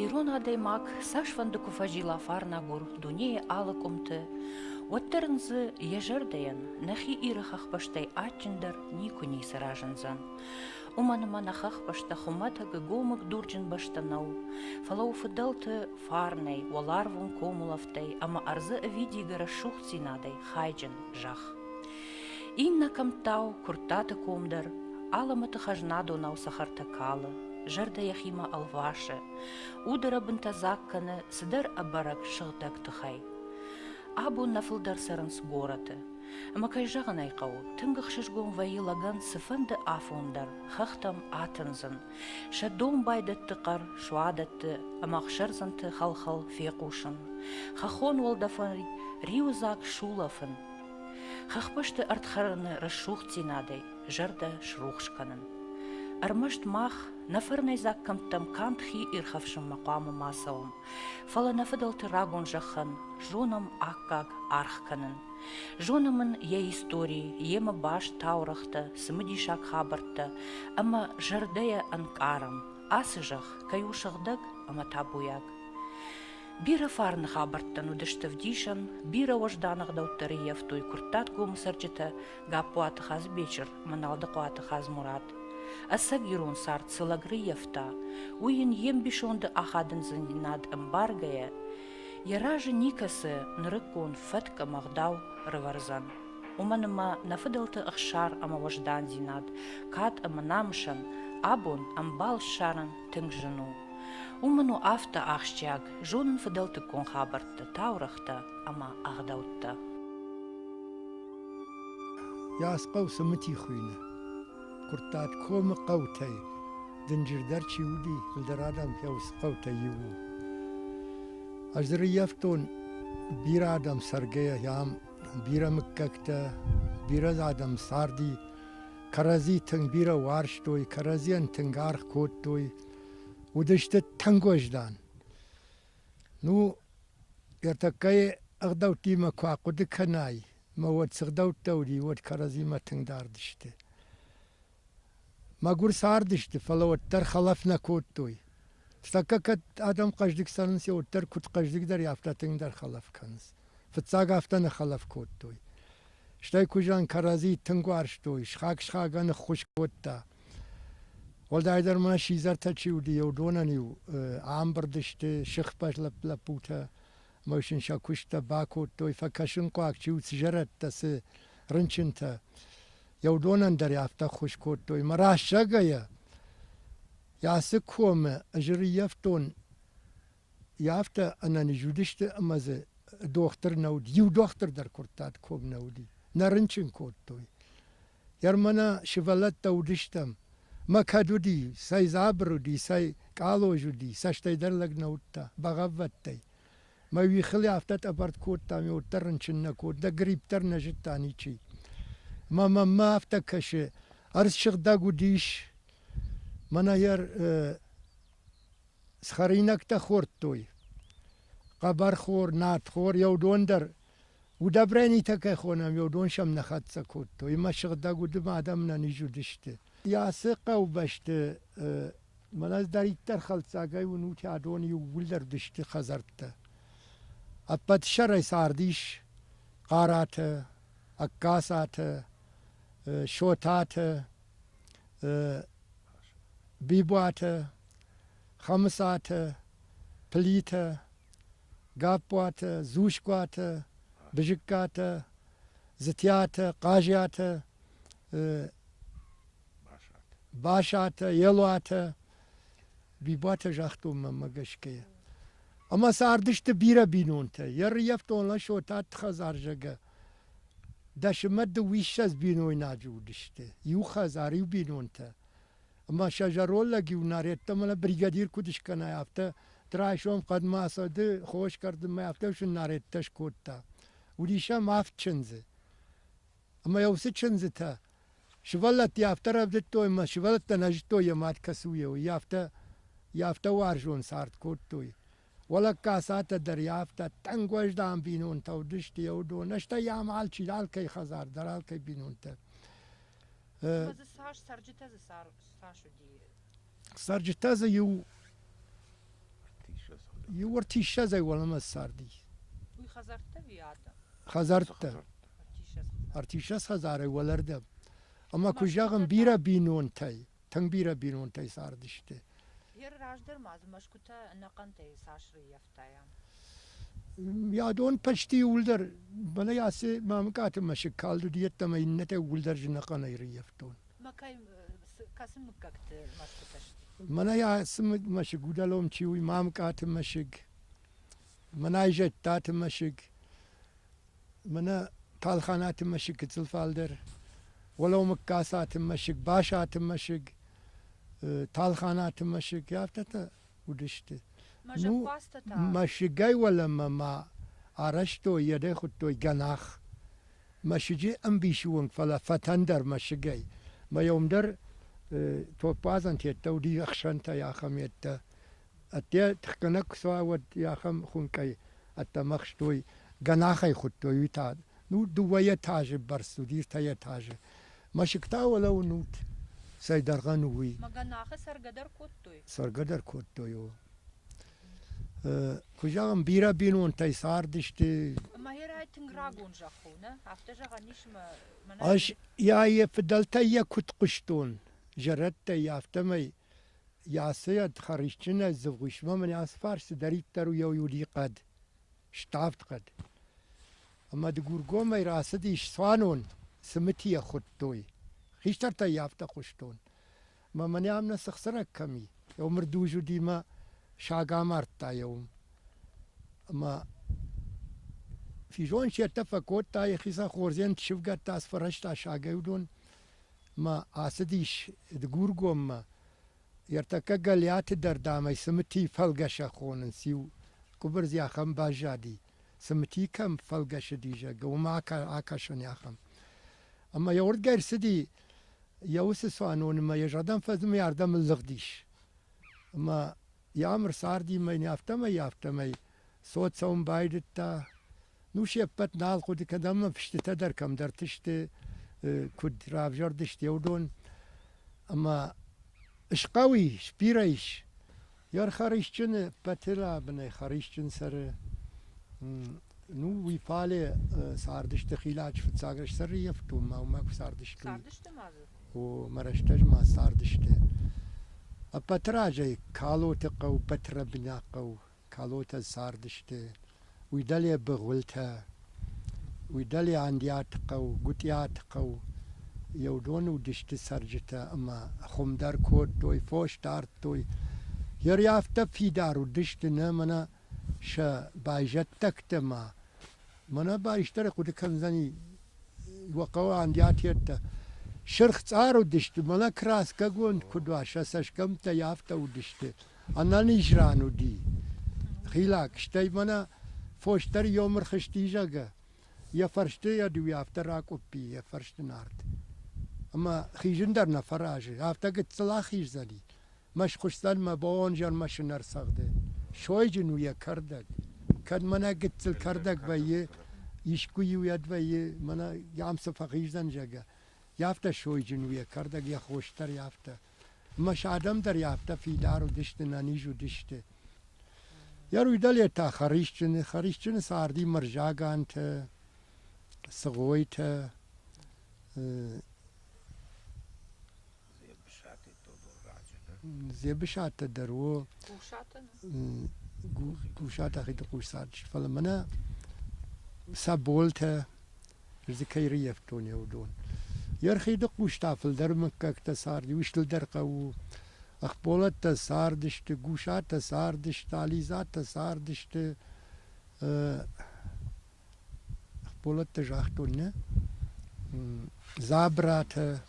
Ирон адӕймаг цасфӕнды куы фӕзила фарнагур дунейы алы къуымты, уӕддӕр ын дзы йӕ зӕрдӕйӕн нӕхи Иры хӕхбӕстӕй адджындӕр никуы ницы разындзӕн. Уымӕн ӕмӕ нӕ хӕхбӕстӕ хуымӕтӕг ӕгомыг дурджын бӕстӕ нӕу, фӕлӕ у фыдӕлты фарнӕй, уӕларвон комулӕфтӕй ӕмӕ ӕрдзы ӕвидигӕ рӕсугъддзинадӕй хайджын зӕхх. Иннӕ кӕмттау Куырттаты ком дӕр алӕмӕты хӕзнадонау цӕхӕртӕ калы, зӕрдӕ йӕхимӕ ӕлвасы, уды рӕбынтӕ дзаг кӕны цыдӕр ӕбӕрӕг сыгъдӕг тыхӕй. Абон нӕ фылдӕр цӕрынц горӕты. Ӕмӕ кӕй зӕгъын ӕй хъӕуы, тынг ӕхсызгон вӕййы лӕгӕн цыфӕнды афон дӕр хӕхтӕм атындзын, сӕ домбайдӕтты хъӕр, суадӕтты ӕмӕ ӕхсӕрдзӕнты хӕл-хӕл фехъусын, хӕххон уӕлдӕфӕй риуыдзаг сулӕфын, хӕхбӕсты ӕрдхӕрӕны рӕсугъддзинадӕй зӕрдӕ срухс кӕнын. Ӕрмӕст мах нӕ фӕрнӕйдзаг кӕмттӕм канд хи ирхӕфсынмӕ хъуамӕ ма цӕуӕм, фӕлӕ нӕ фыдӕлты рагон зӕххӕн зонӕм аккаг аргъ кӕнын. Зонӕм ын йӕ истори, йемӕ баст таурӕгътӕ, цымыдисаг хабӕрттӕ ӕмӕ зӕрдӕйӕ ӕнкъарӕм, ацы зӕхх кӕй у сыгъдӕг ӕмӕ табуйаг. Бирӕ фарны хабӕрттӕн уыдысты ӕвдисӕн, бирӕ уӕздан ӕгъдӕуттӕ ӕрӕййӕфтой Куырттатгомы цӕрджытӕ Гаппуаты Хадзыбечыр ӕмӕ Налдыхъуаты Хадзмурат. Ӕцӕг ирон цард цы лӕг рыййӕфта, уый йын йе мбисонды ахадындзинад ӕмбаргӕйӕ, йӕ разы никӕцы нырыккон фӕтк ӕмӕ ӕгъдау ӕрӕвӕрдзӕн. Уымӕн ӕмӕ нӕ фыдӕлты ӕхсар ӕмӕ уӕздандзинад, кад ӕмӕ намысӕн абон ӕмбал ссарын тынг зын у. Уымӕн у афтӕ ахсджиаг зонын фыдӕлтыккон хабӕртты, таурӕгътӕ ӕмӕ ӕгъдӕуттӕ. Йас хъӕу Цымыти хуыйны. Куырттат комы хъӕутӕй дынджырдӕр чи уыди, фылдӕр адӕм уыцы хъӕутӕй иу у. Ӕз дзы рыййӕфтон бирӕ адӕм цӕргӕйӕ ам, бирӕ мыггӕгтӕ, бирӕ адӕм царди, кӕрӕдзи тынг бирӕ уарзтой, кӕрӕдзийӕн тынг аргъ кодтой, уыдысты тынг уӕздан. Ну, ӕртӕккӕйы ӕгъдӕуттимӕ куы ахъуыды кӕнай, мӕ уӕд цы гъдӕуттӕ уыди, уӕд кӕрӕдзимӕ тынг дард сты. Мӕгуыр цардысты, фӕлӕ уӕддӕр хӕлӕф нӕ кодтой. Ныртӕккӕ кӕд адӕм хъӕздыг цӕрынц, уӕддӕр куыд хъӕздыгдӕр, афтӕ тынгдӕр хӕлӕф кӕнынц. Фыццаг афтӕ нӕ хӕлӕф кодтой. Стӕй куызӕн кӕрӕдзи тынг уарзтой, схаг-схагӕн ӕххуыс кодта. Уӕлдайдӕр ма сидзӕртӕ чи уыди, уыдонӕн-иу ӕмбырд сты сыхбӕс лӕппутӕ ӕмӕ сын сӕ куысттӕ бакодтой, фӕкӕсынхъуаг чи уыд, цы зӕрӕдтӕ, цы рынчынтӕ. Йӕ уыдонӕн дӕр афтӕ ӕххуыс кодтой. Мӕ рӕстӕгӕй ацы комы ӕз ӕрыййӕфтон афтӕ ӕнӕниз уыдысты ӕмӕ дзы дохтыр нӕ уыд. Иу дохтыр дӕр куырттат ком нӕ уыди. Нӕ рынчын кодтой. Ермана сывӕллӕттӕ уыдыстӕм. Мӕ кӕд уыди, цӕй дзабыр уыди, цӕй къалоз уыди, цӕстӕй дӕр лӕг нӕ уыдта, бӕгъӕввӕдтӕй. Мӕ уихыл афтӕ тъӕбӕртт кодта, ме уӕддӕр рынчын нӕ кодта, грипп дӕр нӕ зыдта ничи. Мӕ мӕнмӕ афтӕ кӕсы, ӕрдз сыгъдӕг уыдис, мӕнӕ йӕ хӕринӕгтӕ хордтой, хъӕбӕрхор, нартхор, еудон дӕр Удобренитӕ кӕй хонӕм, уыдон сӕм нӕ хӕццӕ кодтой ӕмӕ сыгъдӕг уыды адӕм ӕнӕниз уыдысты. Ацы хъӕубӕсты мӕнӕ цыдӕриддӕр хӕлддзагӕй уынут, адон иууылдӕр уыдысты хӕдзӕрттӕ. Ӕппӕт сӕрӕй цардис Хъаратӕ, Ӕгкацатӕ, Шотатӕ, Бибуатӕ, Хӕмыцатӕ, Плитӕ, Гаппуатӕ, Зускуатӕ, Бызыккатӕ, Зытиатӕ, Хъазиатӕ, Басатӕ, Елуатӕ, Бибуатӕ загътон мӕнмӕ гӕсгӕ. Ӕмӕ цардысты бирӕ бинонтӕ. Йе рыййӕфтон лӕсотат хӕдзар, зӕгъгӕ. Дӕсмӕ дыууиссӕдз бинойнаджы уыдысты. Иу хӕдзар, иу бинонтӕ. Ӕмӕ сӕ зӕронд лӕг-иу нарӕдтӕ бригадир куыд скӕнай, афтӕ райсом хъӕдмӕ цӕды хос кӕрдынмӕ афтӕ сын нарӕдтӕ скодта. Уыдис ӕм авд чындзы. Ӕмӕ йӕ уыцы чындзытӕ сывӕллӕтты афтӕ рӕвдыдтой ӕмӕ сывӕллӕттӕ нӕ зыдтой йӕ мад кӕцы у, уый афтӕ, йӕ афтӕ уарзон цард кодтой. Уӕлӕггасатӕ дӕр йӕ афтӕ тынг уӕздан бинонтӕ уыдысты йӕ уыдон, стӕй йӕм алчи, алкӕй хӕдзар дӕр, алкӕй бинонтӕ. Ӕмӕ дзы цас цӕрджытӕ дзы цас уыди? Цӕрджытӕ дзы иу. Иу ӕртиссӕдзӕй уӕлӕмӕ царди. Уый хӕдзӕрттӕ ӕви адӕм? Хӕдзӕрттӕ. Ӕртиссӕдз хӕдзарӕй уӕлӕрдӕм. Ӕмӕ куы зӕгъын, бирӕ бинонтӕй, тынг бирӕ бинонтӕй цардысты. Йе раздӕр ма дзы мӕсгуытӕ ӕнӕхъӕнтӕй цас рыййӕфтай ам? Адон почти иууылдӕр, мӕнӕ ацы Мамыкъаты мӕсыг калд уыди йеддӕмӕ иннӕтӕ иууылдӕр зынӕхъӕнӕй рыййӕфтон. Мӕ кӕй, кӕцы мыггӕгты мӕсгуытӕ сты? Мӕнӕ ацы мӕсыг удӕлом чи у, Мамыкъаты мӕсыг, мӕнӕ Зӕдтаты мӕсыг, мӕнӕ Талханаты мӕсыг гыццыл фалдӕр, Уӕлӕумыккасаты мӕсыг, Басаты мӕсыг, Талханаты мӕсыг, афтӕтӕ уыдысты. Ну, мӕсыгӕй уӕлӕмӕ ма арӕзтой, йӕ хуыдтой гӕнах. Мӕсыджы ӕмбисы онг, фӕлӕ фӕтӕндӕр мӕсыгӕй. Мӕ уым дӕр топпуадзӕн тедтӕ уыди ӕхсӕнтӕй ахӕм йедтӕ. Ӕдде тыхгӕнӕг куы цӕуа, уӕд ахӕм хуынкъӕй ӕддӕмӕ хстой, гӕнахӕй хуыдтой уый та. Ну, дыууӕ этажы бӕрц уыди, ӕртӕ этажы. Мӕсыг та уӕлӕ уынут, цӕй дӕргъӕн у, уый. Мӕ гӕнахы цӕргӕ дӕр кодтой? Цӕргӕ дӕр кодтой, о. Куы зӕгъӕм, бирӕ бинонтӕй цардысты. Ӕмӕ Герай тынг рагон зӕхх у, нӕ? Афтӕ зӕгъӕн ис, ӕмӕ мӕнӕ... Ӕз йӕ фыдӕлтӕй йӕ куыд хъуыстон, зӕрӕдтӕй, афтӕмӕй йӕ ацы хӕрисджынӕй дзывгъисмӕ мын ацы фарс цыдӕриддӕр у, йӕ уыди хъӕд, ставд хъӕд. Ӕмӕ Дыгургомӕй рацыдис цуанон, Цымытийӕ хуыдтой. Хистӕртӕй йӕ афтӕ хъуыстон. Мӕ мӕнӕ ам нӕ цыхцырӕг кӕм и? Еу мырдуз уыди мӕ саг амардта еу. Ӕмӕ физон сеттӕ фӕкодта, йӕхицӕн хорзӕн сывгӕдта, сфӕрӕзта сагӕй уыдон. Мӕ ацыдис Дыгургоммӕ. Ӕртӕккӕ Гӕлиаты дӕр, дам ӕй Цымытийы фӕлгӕсӕг хонынц, иу къуыбырдзи ахӕм баззади. Цымыти кӕм фӕлгӕсыди, зӕгъгӕ, уымӕ акӕсӕн ахӕм. Ӕмӕ йӕ уырдгӕй ӕрцыди йӕ уыцы цуанонмӕ, йӕ зӕрдӕм фӕзмы ардӕм лыгъдис. Ӕмӕ йӕ ам ӕрцарди мӕ йын афтӕмӕй-афтӕмӕй цот цӕуын байдыдта. Ну, се ппӕт нал хъуыды кӕнӕм, ӕмӕ фыстытӕ дӕр кӕмдӕрты сты, куыд равзӕрдысты уыдон. Ӕмӕ схъӕу и, сбирӕ ис. Йе рхӕрисджыны ппӕты рӕбынӕй хӕрисджын цӕры. Ну, уый фале цардысты Хилачы фыццаг рӕстӕрыййӕфтон ма уымӕ куы цардысты. Цардысты ма дзы? О, мӕ рӕстӕджы ма цардысты. Ӕппӕты разӕй Калоты хъӕу, Пӕтрӕбынаг хъӕу, Калотӕ цардысты. Уый дӕле Быгъуылтӕ, уый дӕле Андиаты хъӕу, Гуытъиаты хъӕу. Еудоны уыдысты цӕрджытӕ ӕмӕ хуым дӕр кодтой, фос дардтой. Йер афтӕ фидар уыдысты нӕ мӕнӕ сӕ байзӕддӕгтӕ ма. Мӕнӕ байстӕр хъуыды кӕндзӕни уӕ хъӕуы андиатӕттӕ. Сырх цъар уыдысты, мӕнӕ краскӕгонд куыд уа, сӕ цӕсгӕмттӕ афтӕ уыдысты. Ӕнӕниз ран уыди. Хилак, стӕй мӕнӕ фос дӕр ёмыр хызти, зӕгъгӕ, йӕ фӕрсты йӕ дыууӕ афтӕ ракъуыппи, йӕ фӕрсты нард. Ӕмӕ хизын дӕр нӕ фӕразы, афтӕ гыццыл ахиздзӕни. Мӕ схуысдзӕн мӕ бонзӕрмӕ сынӕр цӕгъды. Сойджын у йӕ кӕрдӕг. Кӕд мӕнӕ гыццыл кӕрдӕг вӕййы, искуы-иу йӕд вӕййы, мӕнӕ ам цы фӕхиздзӕн, зӕгъгӕ, афтӕ сойджын у йӕ кӕрдӕг, йӕ хос дӕр афтӕ. Ӕмӕ сӕ адӕм дӕр афтӕ фидар уыдысты, нӕниз уыдысты. Йӕ руйдӕле та Хӕрисджыны, Хӕрисджыны царди Мырзагантӕ, Цыгъойтӕ, Дзебысатӕ дӕр у. Гусатӕ хиды хъус цардысты, фӕлӕ мӕнӕ Саболтӕ дзы кӕй рыййӕфтон, уыдон. Йе рхиды хъус та фылдӕр мыггӕгтӕ царди, уый стылдӕр хъӕу у. Ӕхболӕттӕ цардысты, Гусатӕ цардысты, Ализатӕ цардысты. Ӕхболӕттӕ загътон, нӕ? Дзабратӕ,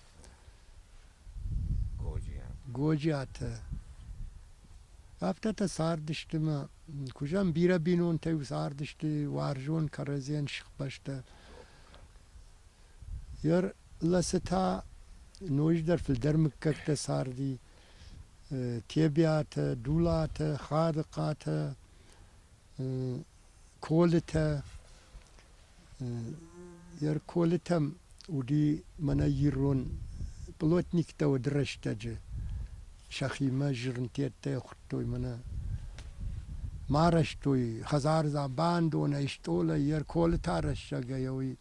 Годжиатӕ. Афтӕтӕ цардысты мӕ куы зӕгъӕм, бирӕ бинонтӕ-иу цардысты уарзон кӕрӕдзийӕн сыхбӕстӕ. Йе лӕсы та ноджыдӕр фылдӕр мыггӕгтӕ царди: Тебиатӕ, Дулатӕ, Хадыхъатӕ, Колытӕ. Йе рколытӕм уыди мӕнӕ ирон пълотниктӕ уыд рӕстӕджы. Сӕхимӕ зырнтеттӕ хуыдтой мӕнӕ. Ма арӕзтой хӕдзардзау бандонӕй, стъолӕй, йе рколытӕ арӕзтӕгӕй уый.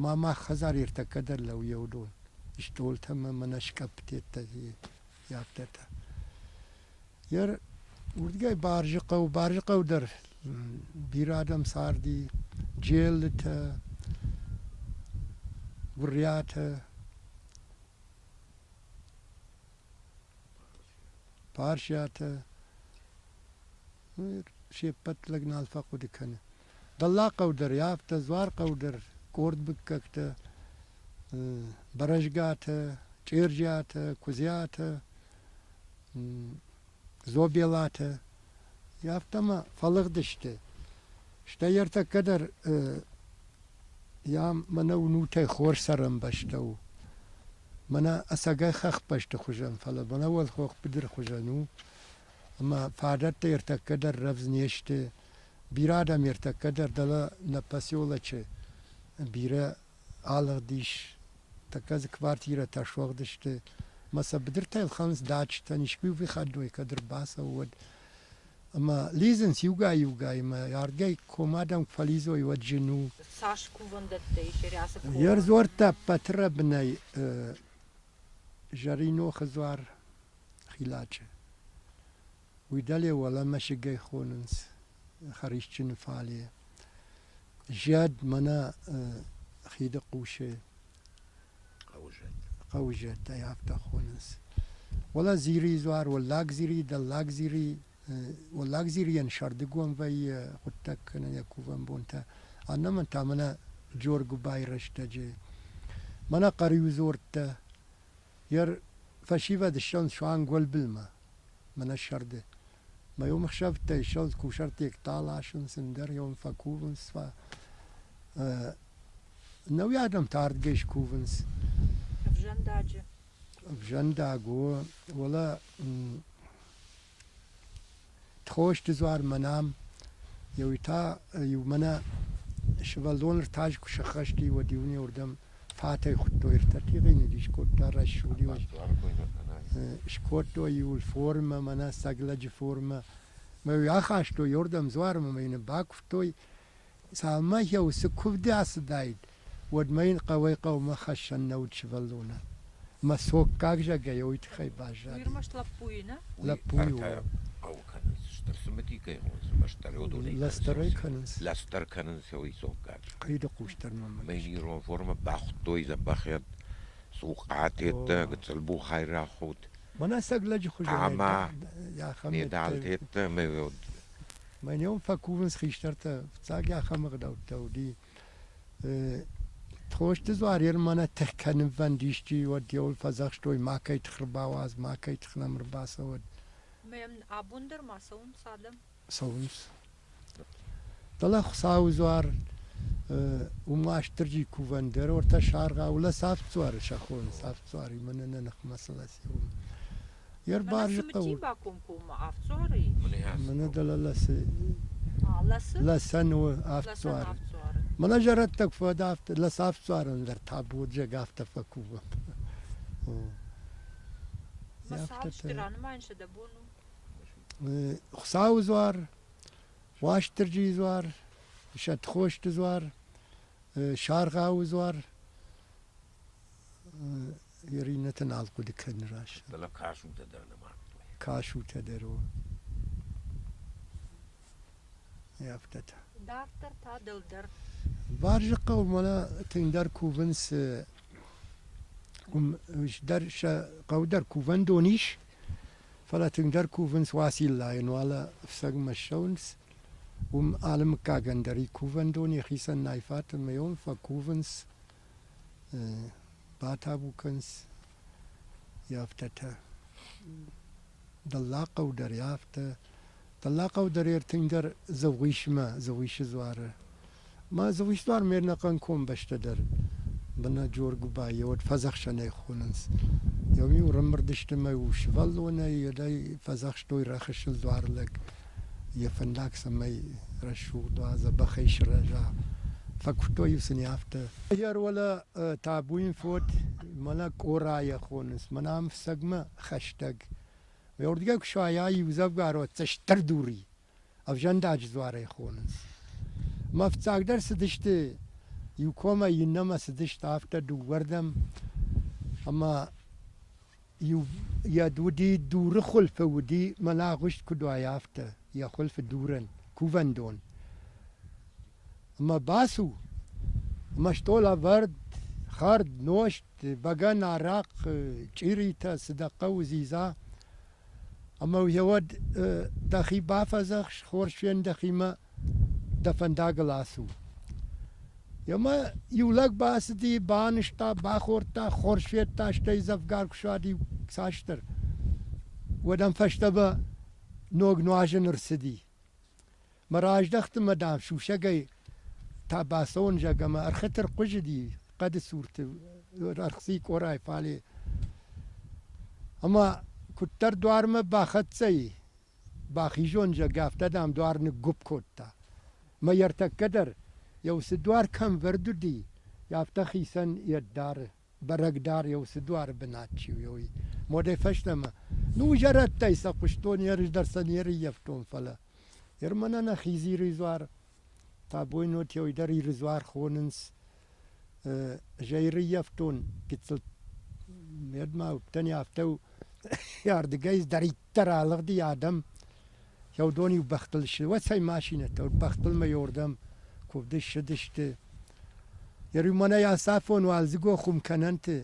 Ма мах хӕдзар ӕртӕккӕ дӕр лӕууы уыдон. Стъолтӕ ӕмӕ мӕнӕ скъӕпптӕ афтӕтӕ. Уырдыгӕй Барзыхъӕу, Барзыхъӕу дӕр бирӕ адӕм царди, Джеллытӕ, Гуырриатӕ, Парсиатӕ. Се ппӕт лӕг нал фӕхъуыды кӕны. Дӕллагхъӕу дӕр афтӕ, Дзуархъӕу дӕр, къорд мыггӕгтӕ, Бӕрӕзгатӕ, Чъерджиатӕ, Куыдзиатӕ, Зобелатӕ. Афтӕ ма фӕлыгъдысты. Стӕй ӕртӕккӕ дӕр мӕнӕ уынутӕй хорз цӕрӕнбӕстӕ у. Мӕнӕ ӕцӕгӕй хӕхбӕсты хуызӕн, фӕлӕ мӕнӕ уӕлхох быдыры хуызӕн у. Ӕмӕ фадӕттӕ ӕртӕккӕ дӕр рӕвдз не сты. Бирӕ адӕм ӕртӕккӕ дӕр дӕлӕ нӕ поселочы бирӕ алыгъдис. Тӕккӕ дзы квартирӕтӕ суӕгъд сты. Ӕмӕ сӕ быдыртӕй ӕлхӕнынц дачӕтӕн, искуы выходной кӕд ӕрбацӕуы, уӕд. Ӕмӕ лидзынц иугай-иугай ӕмӕ ардыгӕй комы адӕм куы фӕлидзой, уӕд зын у. Цас кувӕндӕттӕ ис Рӕсы комы? Йе рдзуӕрттӕ ӕппӕты рӕбынӕй Зӕринохы дзуар Хилачы. Уый дӕле уӕлӕ мӕсыгӕй хонынц Хӕрисджыны фале. Зӕд мӕнӕ хиды хъусы хъӕуызӕд ӕй афтӕ хонынц. Уӕлӕ Зирийы дзуар, Уӕллаг Зири, Дӕллаг Зири. Уӕллаг Зирийӕн сӕрдыгон вӕййы хъуыддаг кӕнын йӕ кувӕн бонтӕ. Аннӕмӕн та мӕнӕ Джоргуыбайы рӕстӕджы. Мӕнӕ Хъӕриудзорттӕ. Йе фӕсивӕд ссӕуынц суанг уӕлбылмӕ, мӕнӕ сӕрды. Мӕ уым ӕхсӕвтӕй ссӕуынц кусӕрттӕгтӕ ласынц, ӕндӕр йӕм фӕкувынц. Нӕуи адӕм та ардыгӕй скувынц. Ӕвзӕндаджы. Ӕвзӕндаг у, уӕлӕ Тхосты дзуар мӕнӕм, еуи та иу мӕнӕ сывӕллон ӕртӕ куы сӕххӕст и, уӕд иу не уырдӕм фатӕй хуыдтой ӕртӕ тигъи ныдис кодта рӕсугъд-иу скодтой иуыл формӕ, мӕнӕ цӕг лӕджы формӕ. Мӕ уый ахастой уырдӕм дзуармӕ мӕ йын бакуывтой. Цалынмӕ йӕ уыцы куывды ацыдаид, уӕдмӕ йын хъӕуӕй-хъӕумӕ хӕссӕн нӕ уыд сывӕллонӕн. Мӕ цоггаг зӕгъгӕ йӕ уый тыххӕй баззади. Уый ӕрмӕст лӕппуйы, нӕ? Лӕппуйы у. Хъӕуы кӕнынц стыр цымыди кӕй хонынц, ӕрмӕстдӕр уыдонӕй Лӕстӕрӕй кӕнынц. Лӕстӕр кӕнынц уый цоггаг. Хиды хъустӕр мӕм. Мӕ ирон формӕ бахуыдтой дзӕбӕхӕн цухъатеттӕ, гыццыл бухайраг худ. Мӕнӕ цӕг лӕджы хуызӕн. Ӕмӕ медалтеттӕ мӕ Мӕнӕ фӕкувынц хистӕртӕ, фыццаг ахӕм ӕгъдӕуттӕ уыди. Тхосты дзуар йе рмӕнӕ тых кӕнынвӕнд исчи, уӕд йӕуыл фӕдзӕхстой, макӕй тых ӕрбауадз, макӕй тых нӕм ӕрбацӕуӕд. Мӕм абон дӕр ма цӕуынц адӕм? Цӕуынц. Фӕлӕ Хуыцауы дзуар уым Уастырджи кувӕн дӕр ортӕ саргъау лӕсӕфт дзуары сӕ хонынц, авд дзуары мӕнӕ нӕ ныхмӕ цы лӕси уым. Йе рбарзы хъӕуы. бакомкоммӕ авд дзуары? Мӕнӕ дӕлӕ лӕсы. Лӕсӕн у авд дзуары. Мӕнӕ зӕрӕдтӕ куы фӕд афтӕ лӕс авд дзуарӕн дӕр табу зӕг афтӕ фӕкувӕм. Ранымайын сӕ дӕ бон у? Хуыцауы дзуар, Уастырджийы дзуар, Сӕтхосты дзуар, Саргъауы дзуар, Иринӕты нал хъуыды кӕны раст. Фӕлӕ касутӕ дӕр нымадтой. Касутӕ дӕр у. Афтӕтӕ. Дарддӕр та дӕлдӕр. Барзыхъӕу мӕнӕ тынгдӕр кувынц уым дӕр сӕ хъӕу дӕр кувӕндон ис, фӕлӕ тынгдӕр кувынц Уациллайӕн, уӕлӕ ӕфцӕгмӕ ссӕуынц. Уым алы мыггагӕн дӕр и кувӕндон, йӕхицӕн найфат ӕмӕ йӕм фӕкувынц, батабу кӕнынц афтӕтӕ. Дӕллагхъӕу дӕр афтӕ. Дӕллагхъӕу дӕр ӕртынгдӕр Дзӕугъисмӕ, Дзӕугъисы дзуары. Ма Дзӕугъисы дзуар ме рнӕхъӕн комбӕстӕ дӕр бына Джоргуыбайы уӕд фӕдзӕхсӕнӕй хонынц. Еу-иу ӕрӕмбырд сты мӕ иу сывӕллонӕй йедӕй фӕдзӕхстой рӕхысыл дзуарлӕг йӕ фӕндаг цӕмӕй рӕсугъд уа, дзӕбӕхӕй сырӕза. Фӕкуывтой-иу сын афтӕ. Уӕлӕ табуйын фод мӕнӕ Къорайӕ хонынц, мӕнӕ ам фцӕгмӕ хӕстӕг. Уырдыгӕй куы суайа, иудзӕвгар уӕд стыр дур и. Ӕвзӕндаджы дзуарӕй хонынц. Мӕ фыццагдӕр цыдысты иу комӕй иннӕмӕ цыдысты афтӕ дыууӕрдӕм ӕмӕ иу йӕ уыди дуры хуылфы уыди мӕнӕ агъуыст куыд уай, афтӕ йӕ хуылфы дурӕн кувӕндон. Ӕмӕ бацу, ӕмӕ стъол ӕвӕрд, хӕрд, нозт, бӕгӕны, арахъхъ, чъиритӕ, цы дӕ хъӕуы, дзидза. Ӕмӕ уӕд дӕхи бафӕдзӕхс, хорз фен дӕхимӕ, дӕ фӕндагыл ацу. Ӕмӕ иу лӕг бацыди, банызта, бахордта, хорз федта, стӕй дзӕвгар куы суади цасдӕр, уӕд ӕм фӕстӕмӕ ног нуазӕн ӕрцыди. Мӕ раздӕхты мӕ, дам, сусӕгӕй та бацӕуон, зӕгъгӕ, ӕмӕ ӕрхыты ӕрхъуызыди хъӕды цурты ӕрхци къорайы фале. Ӕмӕ куыддӕр дуармӕ бахӕццӕ и, бахизон, зӕгъгӕ, афтӕ, дам, дуар ныггуыпп кодта. Мӕ ӕртӕккӕ дӕр йӕ уыцы дуар кӕм вӕрд уыди, афтӕ хицӕн йӕ дары. Бӕрӕг дӕр еу цы дуары бынат чи у, уый. Модӕй фӕстӕмӕ, ну, зӕрӕдтӕй сӕ хъуыстон, ерыс дӕр сӕ не рыййӕфтон, фӕлӕ ер мӕнӕ нӕхи Зиры дзуар, табойнот еу дӕр Иры дзуар хонынц. Ӕз ӕй рыййӕфтон гыццыл ма уыдтӕн, афтӕ ардыгӕй дӕриддӕр алыгъди адӕм. Еудон-иу бӕхтыл уӕд цӕй машинӕтӕ, бӕхтыл ма еуырдӕм куывды ссыдысты. Ериу мӕнӕй ацафон уалдзыгон хуым кӕнӕнты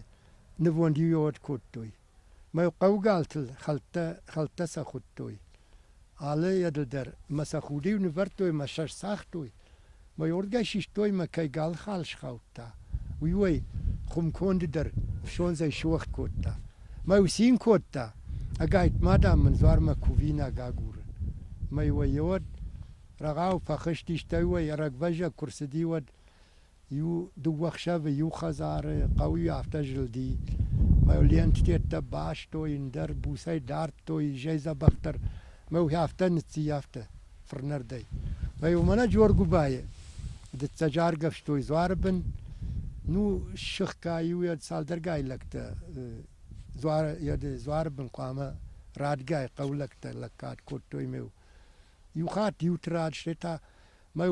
нывонд-иу еуӕд кодтой. Мӕ хъӕугалтыл хӕлттӕ, хӕлттӕ сӕ хуыдтой. Алы едыл дӕр мӕ сӕ худ-иу нывӕрдтой мӕ сӕ сцагътой. Мӕ уырдгӕй систой мӕ кӕй гал хал схаудта, уый уӕй хуымконды дӕр ӕфсондзӕй суӕгъд кодта. Мӕ цин кодта, ӕгайтма, дам, мын дзуармӕ кувинаг агуры. Мӕ уӕй уӕд рӕгъау фӕхызти, стӕй уӕй ӕрӕгвӕззӕг куы рцыди, уӕд иу дыууӕ хсӕвы иу хӕдзары хъӕуы афтӕ зылди. Мӕ лентытӕ бастой, ӕндӕр буцӕй дардтой, зӕй дзӕбӕхдӕр. Мӕ афтӕ ныцци афтӕ фырнӕрдӕй. Мӕ мӕнӕ Джоргуыбайы дыццӕджы аргӕвстой дзуары бын. Ну, сыхгай-иу йӕ цалдӕргай лӕгтӕ дзуары бын хъуамӕ радгай хъӕулӕгтӕ лӕггад кодтой ме иу хатт иу тырад, стӕй та Мӕ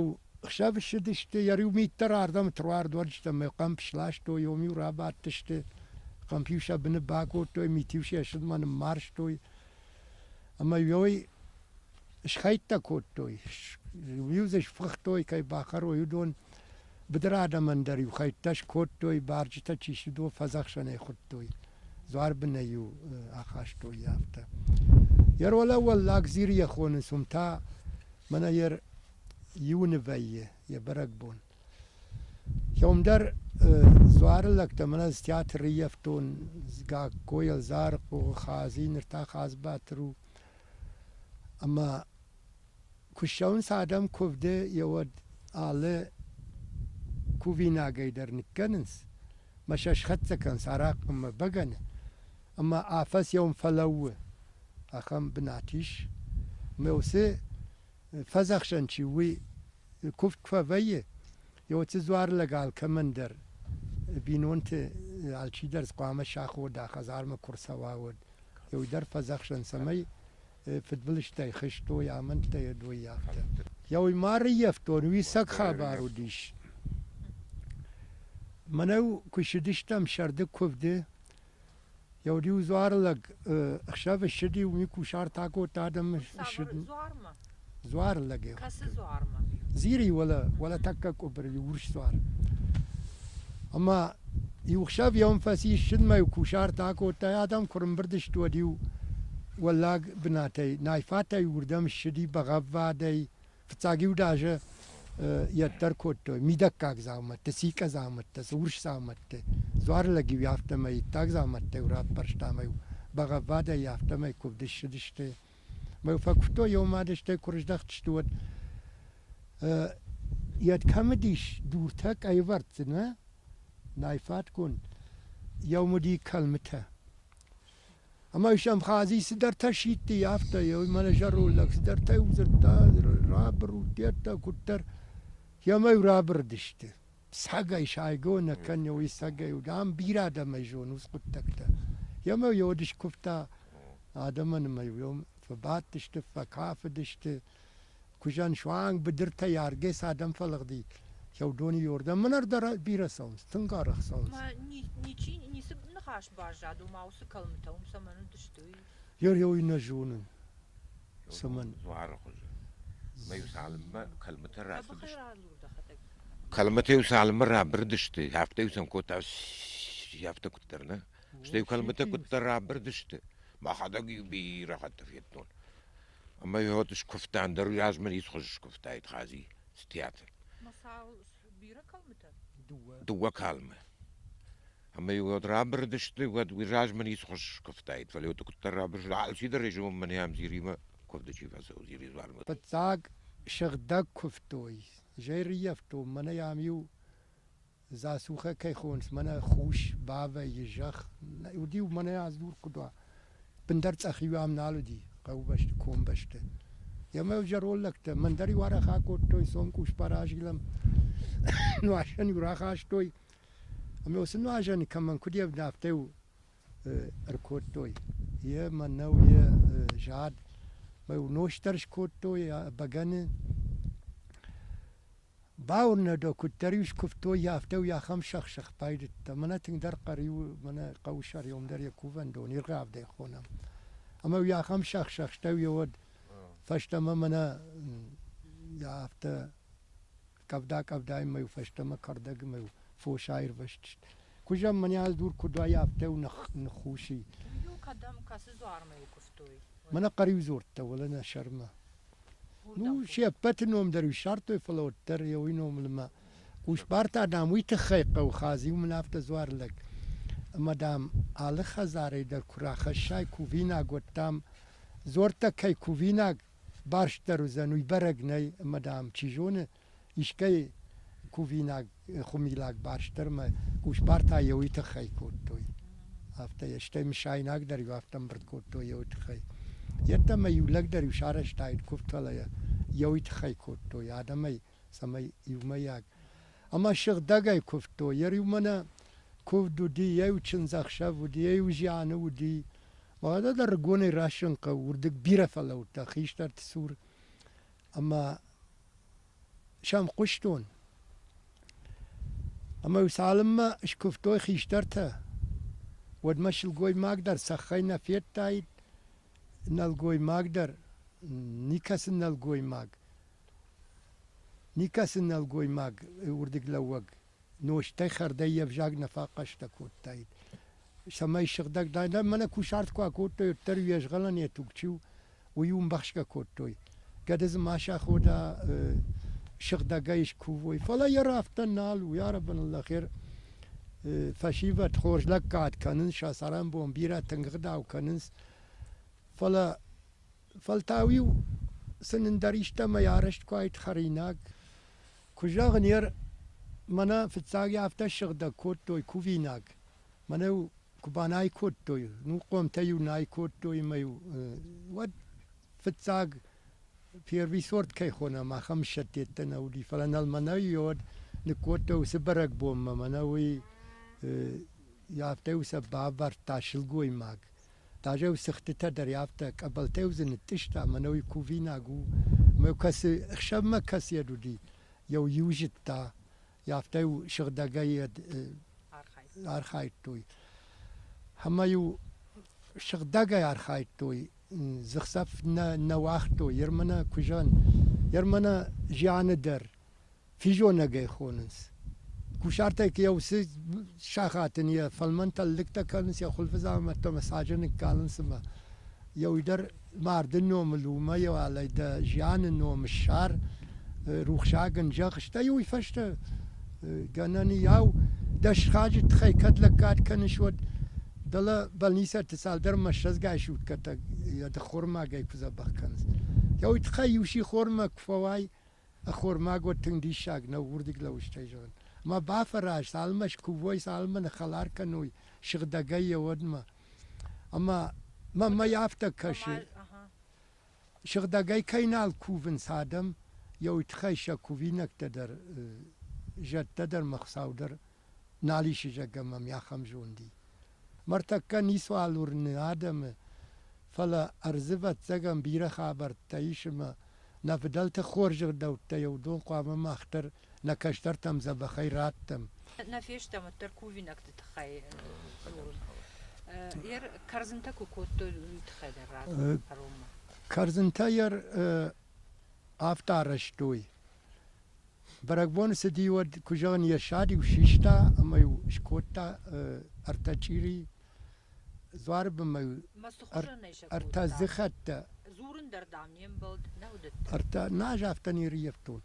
хсӕв ссыдысты, йӕ риу мит дӕр ардӕм ӕруардуӕрджытӕ мӕ хъӕмп сластой, уым-иу рабадтысты, хъӕмп-иу сӕ быны бакодтой, мит-иу сӕ сыдмӕ ныммарзтой. Ӕмӕ уый схӕйттӕ кодтой, иу дзы сфыхтой, кӕй бахӕрой, уыдон быдыр адӕмӕн дӕр-иу хӕйттӕ скодтой, барджытӕ чи сты, уыдон фӕдзӕхсӕнӕй хуыдтой, дзуарбынӕй-иу ахастой афтӕ. Йӕ ролӕ Уӕллаг Зирийӕ хонынц, уым та Мӕнӕ йе иуны вӕййы йӕ бӕрӕгбон. Уым дӕр дзуары лӕгтӕ мӕнӕ ӕз театр ӕййӕфтон Гагкойы, Ӕлзарыхъо, Хадзи, ныр та Хадзыбатыр у. Ӕмӕ куы ссӕуынц адӕм куывды, еуӕд алы кувинагӕй дӕр ныккӕнынц, мӕ сӕ схӕццӕ кӕнынц арахъхъмӕ бӕгӕны, ӕмӕ афӕдз еум фӕлӕууы. Ахӕм бынат ис. Мӕ уыцы фӕдзӕхсӕн чи у, уый куывд куы фӕвӕййы, уыцы дзуарлӕг алкӕмӕн дӕр бинонты алчидӕр хъуамӕ сахода хӕдзармӕ куы рцӕуа, уӕд. Уый дӕр фӕдзӕхсӕн, цӕмӕй фыдбылызтӕй хызтой, амӕндтӕй ӕдой афтӕ. Йӕ уый ма рыййӕфтон, уый цӕг хабар уыдис. Мӕнӕ куы ссыдыстӕм сӕрды куывды, Еу дзуары лӕг ӕхсӕвы ссыди, уый кусарт акодта адӕмы ссыд. Дзуармӕ? Дзуары лӕг. Кӕцы дзуармӕ? Зири уӕлӕ, уӕлӕ тӕккӕ къуыбыры иу урс дзуар. Ӕмӕ иу хсӕв йӕм фӕци ссыдмӕ иу кусарт акодта, адӕм куы рымбырд сты, уӕд иу уӕллаг бынатӕй, найфатӕй уырдӕм ссыди бӕгъӕввадӕй, Фыццаг-иу даже йеддӕр кодтой мидӕггаг дзаумӕтты, цикъӕ дзаумӕттӕ, урс дзаумӕтты. Дзуарлӕг-иу афтӕмӕй иттӕг дзаумӕттӕ-иу раппӕрста ӕмӕ-иу бӕгъӕввадӕй афтӕмӕй куывд ссыдысты. Мӕ фӕкуывтой еу мадыстӕй куы рыздӕхтысты, уӕд йед кӕм уыдис, дуртӕ къӕйвӕрд дзы нӕ, найфатгонд, еу уыди кӕлмытӕ. Ӕмӕ сӕм Хадзи цыдӕртӕ сидти, афтӕ мӕнӕ зӕронд лӕг цыдӕртӕ дзырдта, рабырут, дедтӕ, куыддӕр. Ӕмӕ-иу рабырыдысты. Сагӕй сайгӕ нӕ кӕны, уый сагӕй уыд. Ам бирӕ адӕмӕй зоны уыцы хъуыддӕгтӕ. Ӕмӕ йод скуывта адӕмӕн ӕмӕ-иу фӕбадтысты, фӕкафыдысты. Куызӕн суанг быдыртӕй аргӕ цы адӕм фӕлыгъди, Хӕудоны иордӕм мын ӕрдӕр бирӕ цӕуынц, тынг арӕх цӕуынц. Ма ничи ницы ныхас баззад, ома уыцы кӕлмытӕ уым цӕмӕн уыдысты, уый? Йер уый нӕ зонын. Цӕмӕн? Дзуары хуызы. Мӕ-иу цалынмӕ кӕлмытӕ рацыдысты. Кӕлмытӕ-иу цалынмӕ рабырыдысты, афтӕ-иу сӕм кодта, афтӕ куыддӕр, нӕ? Стӕй кӕлмытӕ куыддӕр рабырыдысты, мӕхӕдӕг-иу бирӕ хатты федтон. Ӕмӕ вот скуывта, ӕндӕр уый размӕ ницы хуызы скуывтаид Хадзи театр. Бирӕ кӕлмытӕ? Дыууӕ калмы. Ӕмӕ-иу уӕд рабырыдысты, уӕд уый размӕ ницы хуызы скуывтаид, фӕлӕ уӕд куыддӕр рабырыд, алчидӕр режимы мӕнӕ ам Зиримӕ куывды чи фӕцӕуы, Зири дзуармӕ. Фыццаг сыгъдӕг куывтой, зӕй рыййӕфтон, мӕнӕ ам-иу Засухӕ кӕй хонынц, мӕнӕ хус бавӕййы зӕхх. Уыди-иу мӕнӕ аздур куыд уа. Бындӕр цъӕх-иу ам нал уыди хъӕубӕсты, комбӕсты. Ӕмӕ зӕронд лӕгтӕ мӕн дӕр-иу арӕх акодтой, цом къусбар азилӕм. Нуазӕн-иу рахастой. Ӕмӕ уыцы нуазӕны кӕмӕн куыд йе афтӕ-иу ӕркодтой. Йе мӕнӕу, йе зад. Мӕ-иу нозт дӕр скодтой, бӕгӕны. Бауырнӕд дӕ, куыддӕр-иу скуывтой, афтӕ уый ахӕм сӕх-сӕх байдыдта. Мӕнӕ тынгдӕр хъӕр-иу, мӕнӕ хъӕуысӕр уым дӕр йӕ кувӕндон иргъӕвдӕй хонӕм. Ӕмӕ уый ахӕм сӕх-сӕх, стӕй уӕд фӕстӕмӕ мӕнӕ афтӕ къӕвда-къӕвдайы фӕстӕмӕ кӕрдӕгмӕ фос аирвӕзтысты. Куы зӕгъӕм, мӕнӕ дур куыд уай, афтӕ ныххус и. Иу кӕдӕм, кӕцы дзуармӕ-иу куывтой? Мӕнӕ хъӕриу дзурдта, уӕлӕ нӕ сӕрмӕ. Ну, се ппӕты ном дӕр ссардтой, фӕлӕ уӕддӕр йӕ уый номыл мӕ къусбар та, дам, уый тыххӕй хъӕуы, Хадзиу мын афтӕ дзуар лӕг. Ӕмӕ, дам, алы хӕдзарӕй дӕр куы рахӕссай кувинаг, уӕд, дам, дзуӕрттӕ кӕй кувинаг барстдӕр уыдзӕн, уый бӕрӕг нӕй, ӕмӕ, дам, чи зоны, искӕй кувинаг хуымилаг барстдӕр мӕ къусбар та йӕ уый тыххӕй кодтой. Афтӕ йӕ стӕй мысайнаг дӕр-иу афтӕ ӕмбырд кодтой йӕ уый тыххӕй. Йеддӕмӕ иу лӕг дӕр-иу сарӕзтаид куывд, фӕлӕ йӕ уый тыххӕй кодтой адӕмӕй, цӕмӕй иумӕйаг. Ӕмӕ сыгъдӕгӕй куывтой. Йӕ иу мӕнӕ куывд уыди, йӕ иу чындзӕхсӕв уыди, йӕ иу зианы уыди. Уӕдӕ дӕр рыгонӕй рӕссын хъӕуы, уырдыг бирӕ фӕлӕудтӕ хистӕрты цур. Ӕмӕ сӕм хъуыстон. Ӕмӕ-иу цалынмӕ скуывтой хистӕртӕ, уӕдмӕ сылгоймаг дӕр цӕххӕй нӕ федтаид, нӕлгоймаг дӕр, никӕцы нӕлгоймаг, никӕцы нӕлгоймаг уырдыглӕууӕг нозтӕй хӕрдӕй йе взаг нӕ фӕхъӕстӕ кодтаид. Цӕмӕй сыгъдӕг дӕ, мӕнӕ кусарт куы акодтой, уӕддӕр йе згъӕлӕн йӕ туг чи у, уый ӕмбӕхсгӕ кодтой. Гӕды дзы ма сахода сыгъдӕгӕй скувой. Фӕлӕ йӕ афтӕ нал у, йарӕбын лӕхер фӕсивӕд хорз лӕггад кӕнынц, сӕ цӕрӕнбон бирӕ тынг ӕгъдау кӕнынц. Фӕлӕ фӕлтау-иу сын ӕндӕр истӕмӕй арӕзт куы уаид хӕринаг. Куы зӕгъын, ер мӕнӕ фыццаг афтӕ сыгъдӕг кодтой кувинаг. Мӕнӕ-иу куы банай кодтой, ну хъомтӕ-иу най кодтой ӕмӕ-иу уӕд фыццаг первый сорт кӕй хонӕм, ахӕм ссӕдтӕттӕ нӕ уыди, фӕлӕ нӕлмӕнӕй уӕд ныккодтой уыцы бӕрӕгбонмӕ, мӕнӕ уый афтӕ-иу сӕ бавӕрдта сылгоймаг. Даже цыхтытӕ дӕр афтӕ къӕбӕлтӕ-иу дзы ныттъыста, мӕнӕ уый кувинаг у. Ӕмӕ кӕцы ӕхсӕвмӕ кӕцыйӕд уыди, еу иу зыдта, афтӕ-иу сыгъдӕгӕй архайдтой. Ӕмӕ-иу сыгъдӕгӕй архайдтой, дзыхцӕф нӕ уагътой, ермӕнӕ куы зӕгъын, ермӕнӕ зианы дӕр физонӕгӕй хонынц. Кусартӕй йӕ уыцы сахат ын йӕ фӕлмӕнтӕ лыгтӕ кӕнынц, йӕ хуылфыдзаумӕттӕ ӕмӕ саджы ныккалынц ӕмӕ йӕ уый дӕр марды номыл уымӕ йӕ уӕлӕй дӕ зианы ном ссар, рухсаг ын зӕгъ, стӕй уый фӕстӕ гӕнӕн иау дӕ сыхаджы тыххӕй кӕд лӕггад кӕныс, уӕд дӕлӕ больницӕты цалдӕр мӕссӕдзгай суткӕтӕ йӕ дыххормагӕй куы дзӕбӕх кӕнынц. Йӕ уый тыххӕй иу сихормӕ куы фӕуай, ӕххормаг уӕд тынг диссаг нӕу уырдыглӕуджытӕй зӕгъын. Ӕмӕ бафӕраз, цалынмӕ скувой, цалынмӕ ныххӕлар кӕной сыгъдӕгӕй йӕ уӕдмӕ. Ӕмӕ мӕнмӕ афтӕ кӕсы, сыгъдӕгӕй кӕй нал кувынц адӕм, йӕ уый тыххӕй сӕ кувинӕгтӕ дӕр, зӕдтӕ дӕр мӕ Хуыцау дӕр нал исы, зӕгъгӕ мӕм ахӕм зонд и. Мӕртӕккӕ ницуал уырны адӕмы, фӕлӕ ӕрдзы, ӕвӕццӕгӕн, бирӕ хабӕрттӕ ис ӕмӕ. Нӕ фыдӕлты хорз ӕгъдӕуттӕ уыдон хъуамӕ мах дӕр нӕ кӕстӕртӕм дзӕбӕхӕй раттӕм. Нӕ фестӕм уӕддӕр кувинӕгты тыххӕй дзурын. Кӕрдзынтӕ куы кодтой, уый тыххӕй дӕр радзур кӕронмӕ. Кӕрдзынтӕ афтӕ арӕзтой. Бӕрӕгбоны цыди, уӕд, куы зӕгъын, йӕ ссад-иу систа ӕмӕ-иу скодта ӕртӕ чъири дзуары бынмӕ-иу ӕртӕ дзыхӕттӕ. Дзурын дӕр, дам, не мбӕлд, нӕ уыдыдтӕ. Ӕртӕ, нӕ, ӕз афтӕ не рыййӕфтон.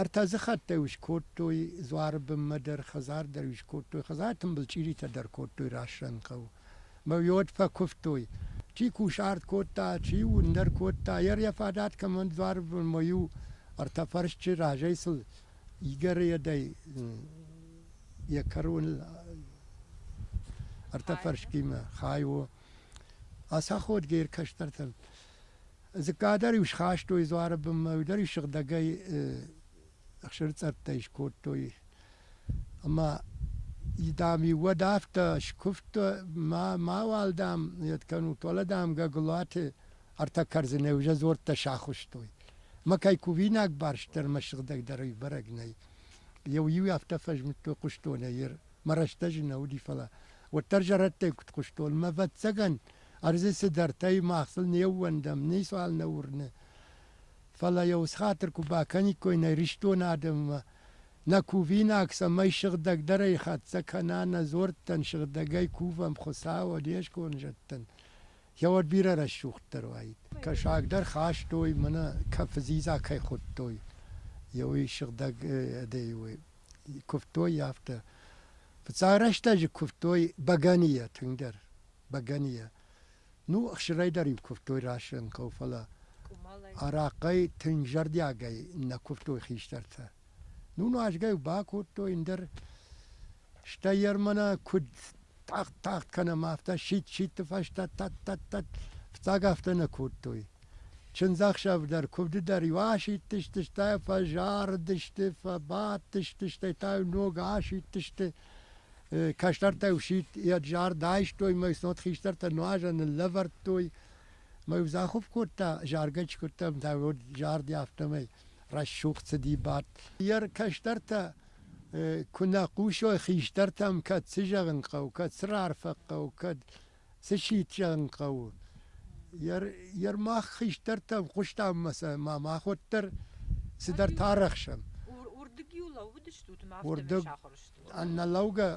Ӕртӕ дзыхӕттӕ-иу скодтой дзуары бынмӕ дӕр, хӕдзар дӕр-иу скодтой, хӕдзар тымбыл чъиритӕ дӕр кодтой рӕсӕнхъӕу. Мӕ уӕд фӕкуывтой. Чи кусарт кодта, чи ӕндӕр кодта, йӕ фадат кӕмӕн дзуары бынмӕ-иу ӕртӕ фӕрсчы разӕй сыл игӕры йедӕй йӕ кӕроныл ӕртӕ фӕрскимӕ хай у. Ацаходгӕ кӕстӕртӕн дзыкка дӕр-иу схастой дзуары бынмӕ, уый дӕр-иу сыгъдӕгӕй ӕхсырцъӕрттӕй скодтой. Ӕмӕ, дам-иу уӕд афтӕ скуывта, мауал, дам, йед кӕнут, уӕлӕ, дам, Гӕгуылаты ӕртӕ кӕрдзынӕй уже дзуӕрттӕ сахуыстой. Мӕ кӕй кувинаг барст дӕр мӕ сыгъдӕгдӕр уый бӕрӕг нӕй. Еу-иу афтӕ фӕзмыдтой хъуыстонӕй ер. Мӕ рӕстӕджы нӕ уыди, фӕлӕ уӕддӕр зӕрӕдтӕй куыд хъуыстон, мӕ ӕвӕццӕгӕн, ӕрдзы цыдӕртӕй мах сыл не ууӕндӕм, ницуал нӕ уырны. Фӕлӕ йӕ уыцы хатыр куы бакӕниккой нӕ Ирыстоны адӕммӕ, нӕ кувинаг цӕмӕй сыгъдӕгдӕрӕй хӕццӕ кӕна нӕ дзуӕрттӕн, сыгъдӕгӕй кувӕм Хуыцауӕн, не сконд зӕдтӕн, Йӕ бирӕ рӕсугъддӕр уаид. Кӕсаг дӕр хастой, мӕнӕ кӕфы дзидза кӕй хуыдтой, йӕ уый сыгъдӕг уый куывтой афтӕ. Фыццаг рӕстӕджы куывтой бӕгӕныйӕ тынгдӕр, бӕгӕныйӕ. Ну, ӕхсырӕй дӕр-иу куывтой рӕсӕнхъӕу, фӕлӕ арахъхъӕй тынг зӕрдиагӕй нӕ куывтой хистӕртӕ. Ну, нуазгӕ-иу бакодтой ӕндӕр, стӕй мӕнӕ куыд тагъд-тагъд кӕнӕм, афтӕ сидт-сидты фӕстӕ тӕт-тӕт-тӕт фыццаг афтӕ нӕ кодтой. Чындзӕхсӕв дӕр, куывды дӕр-иу асидтысты, стӕй фӕзарыдысты, фӕбадтысты, стӕй та-иу ног асидтысты. Кӕстӕртӕ-иу сидт йӕ зард айстой, мӕ цот хистӕртӕ нуазӕн ныллӕвӕрдтой. Мӕ-иу захуыф кодта, заргӕ чи кодта, та уӕд зарди афтӕмӕй рӕсугъд цыди бадт. Йӕ кӕстӕртӕ куы нӕ хъусой хистӕртӕм, кӕд цы зӕгъын хъӕуы, кӕд цы раарфӕ хъӕуы, кӕд цы сидт зӕгъын хъӕуы. Йе мах хистӕртӕм хъуыстам ӕмӕ сӕ ма мах уӕддӕр цыдӕртӕ арӕхсӕм. Уырдыг-иу лӕууыдыстут ӕмӕ Уырдыг афтӕмӕй сахуыр стут? Ӕнӕлӕугӕ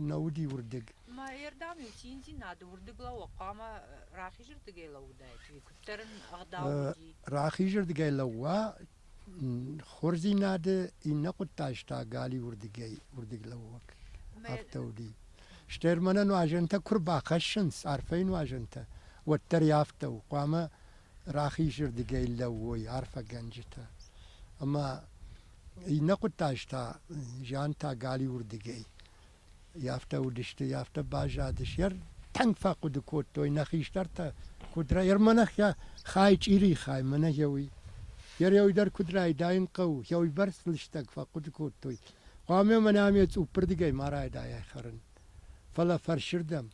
нӕ уыди уырдыг. Мӕ ӕрдӕм-иу циндзинады уырдыг лӕууӕг хъуамӕ рахизырдыгӕй лӕууыдаид, уый куыддӕр ын ӕгъдау уыди. Рахизырдыгӕй лӕууа, Хорздзинады иннӕ хъуыддаджы та галиуырдыгӕй уырдыглӕууӕг афтӕ уыди. Стӕй мӕнӕ нуазӕнтӕ куы рбахӕссынц, арфӕйы нуазӕнтӕ, уӕддӕр афтӕ у, хъуамӕ рахизырдыгӕй лӕууой арфӕгӕнджытӕ. Ӕмӕ иннӕ хъуыддаджы та зиан та галиуырдыгӕй. Афтӕ уыдысты, афтӕ баззадысты. Тынг фӕхъуыды кодтой нӕ хистӕртӕ, куыд мӕнӕ хай чъири хай, мӕнӕ уый. Йӕ дӕр куыд райдайын хъӕуы, уыйбӕрц лыстӕг фӕхъуыды кодтой. Хъуамӕ мӕнӕ ме цъуппырдыгӕй ма райдайай хӕрын, фӕлӕ фӕрсырдӕм.